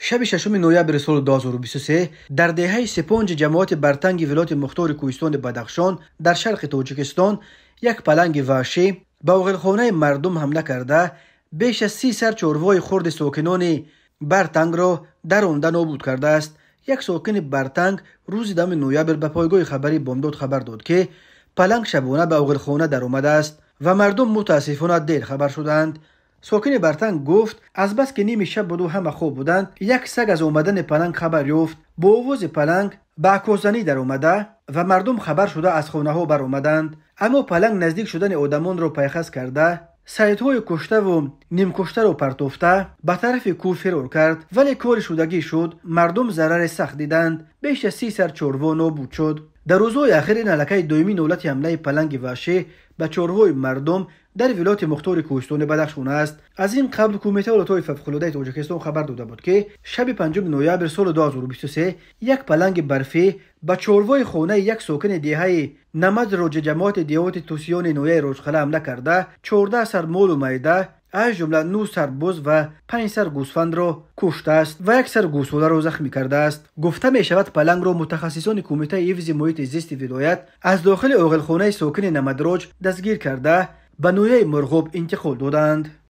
Шаби 6 ноябри соли 2023 дар деҳаи Сепонҷи ҷамоати Бартанги вилояти мухтори Кӯҳистони Бадахшон дар шарқи Тоҷикистон як паланги ваҳшӣ ба оғилхонаи мардум ҳамла карда, беш аз 30 сар чорвои хурди сокинони Бартангро даронда нобуд кардааст. Як сокини Бартанг рӯзи 10 ноябр ба пойгоҳи хабарии Бомдод хабар дод, ки паланг шабона ба оғилхона даромадааст ва мардум мутаассифона дер хабар шуданд. Сокини Бартанг гуфт, азбаски ними шаб буду ҳама хоб буданд, як саг аз омадани паланг хабар ёфт. Бо овози паланг ба аккосзанӣ даромада ва мардум хабар шуда аз хонаҳо баромаданд. Аммо паланг наздик шудани одамонро пайхас карда, сайдҳои куштаву нимкуштаро партофта ба тарафи кӯҳ фирор кард. Вале кори шудагӣ шуд, мардум зарари сахт диданд. Беш аз 30 сар чорво нобуд шуд. Дар рӯзҳои ахир ин аллакай доимии нолати ҳамлаи паланги ваҳшӣ ба чорвои мардум дар вилояти мухтори Кӯҳистони Бадахшон аст. Аз ин қабл Кумитаи ҳолатҳои фавқулодаи Тоҷикистон хабар дода буд, ки шаби 5 ноябр соли 2023 як паланги барфӣ ба чорвои хонаи як сокини деҳаи Намадроҷи ҷамоати деҳоти Тусиёни ноҳияи Роҷқалъа ҳамла карда, 14 сар молу майда, аз ҷумла 9 сар буз ва 5 сар гӯсфандро куштааст ва як сар гӯсоларо захмӣ кардааст. Гуфта мешавад, палангро мутахассисони Кумитаи ҳифзи муҳити зисти вилоят аз дохили оғилхонаи сокини Намадроҷ дастгир карда, ба ноҳияи Мурғоб интиқол доданд.